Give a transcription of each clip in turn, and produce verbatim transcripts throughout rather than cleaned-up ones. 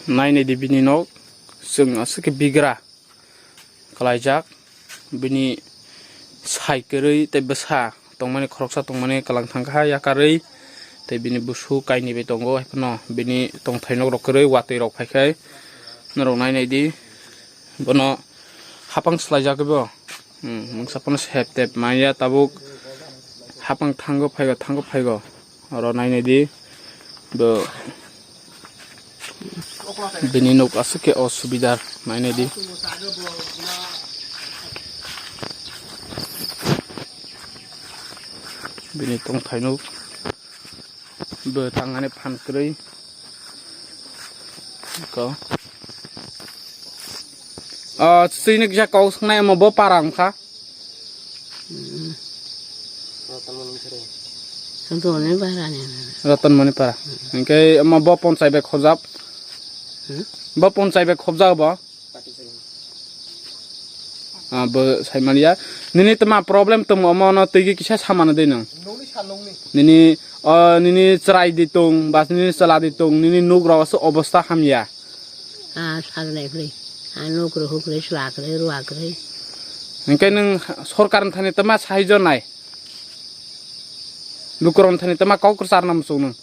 Nainai di bini nok, chwng aswk khe bigra kalaijak. Bini sai kwrwi tei bwsa tongmani, khoroksa tongmani kwlang thangkha yakarwi, tei bini busu kainwi bai tongo. Haiphano bini tongthai nok rok kwrwi watwi rok phaikhai norok nainai di. Bono hapang swlaijak bo. Hmm, mungsa phano sep tep manya tabuk hapang thango phaigo, thango phaigo. Oro nainai di. Bo bini nok aswk khe osubidar nainai di. Bini tongthai nok. Bo tangani phan kwrwi. Ko. Ah, chini kisa kok sangnai omo bo para wngkha. Santo ni bara ni. Ratan Mani para. Hingke omo bo ponchai bai khojak. Hmm? Bo ponchai bai khobjak bo. Ah, bo saimaliya. Nini tma problem tong omo no tigi kisa samano de nang. Nini, ah, nini chwrai di tong, bas nini chwla di tong, nini nuk rok se obostha hamya. Ah, sagnai kwrwi. Ah, nuk rok kwrwi, chwla kwrwi, ruwa kwrwi. Hingke nang sorkar ni thani tma sahaijo nai. Lukurok thani tama kok kwchar na muchung nung.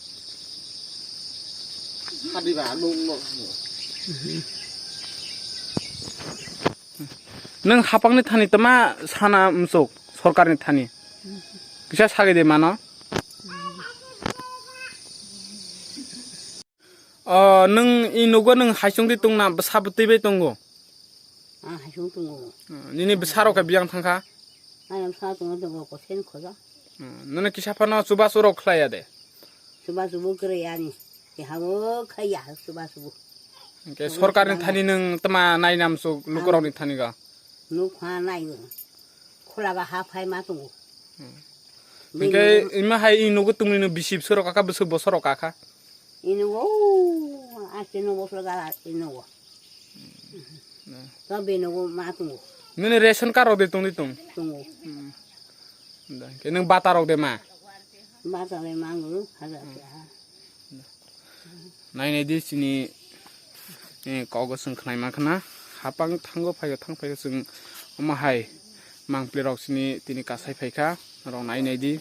Nung hapang ni thani tama sana muchuk sorkar ni thani. Kisa sagi de mano. O, nung i nugo nung haisung di tong na bwsa bwtwi bai tongo. Ah, haisung tongo. Nini bwsa rok khe biyang thangkha. Ayang sa tongo tongo kosen khoja. Nini kisa phano chubachu rok khlaiya de. Chubachu bo kwrwi ani. Kehabo khaiya chubachu bo. Hingke sorkar ni thani nung tama nainam chuk lukurok ni thani ga. Nuk ha nai. Khola ba ha phai ma tongo. Hingke ima hai i nugo tongmani no bisi bwswk rok kakha, bwswk bosor rok kakha. Inogo, ake no bosor ga inogo. To binogo ma tongo. Nini ration card rok de tong di tong. Tongo. Da, ke nung bata rok de ma. Bata le mangu haja ha. Nainai di chini, eh, kogo chwng khnai mankha na. Hapang thango phaigo, thang phaigo chwng omo hai mangpli rok chini tini kasai phaikha. Rok nainai di.